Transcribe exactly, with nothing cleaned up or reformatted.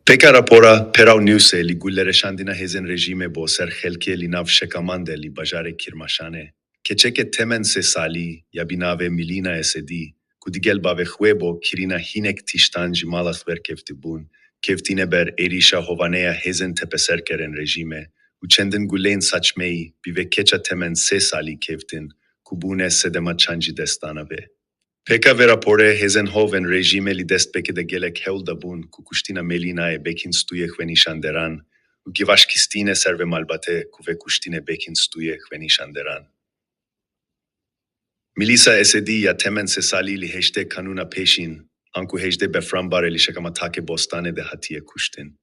Pêka rapora Peraw Newsê li gul lereşandina hêzên rejîmê bo ser xelkê li nav Şekaman de li bajarê Kîrmaşanê, keçeke temen sê salî ya bi navê Milîna Esedî, ku digel bavê xwe bo kirîna hinek tiştan ji mala xwe berkeftibûn, keftine ber êrîşa hovaneya hêzên tepeserkerên rejîmê û çendin guleyên saçmeyî bi vê keça temen sê salî keftin, ku bûne sedema çand ji destana vê. Pêka vê raporê, hêzên hov ên rejîmê li destpêkê de gelek hewl dabûn ku kuştina Melînayê Bekîn Stûyê xwe nîşan deran û givaşkistîne ser vê malbatê ku vê kuştînê Bekîn Stûyê xwe nîşan deran. Milîsa Esedî ya temen sê salî li heştê Kanûna Pêşîn, anku hejdê Befranbarê li Şekama Takê Bostanê de hatiye kuştin.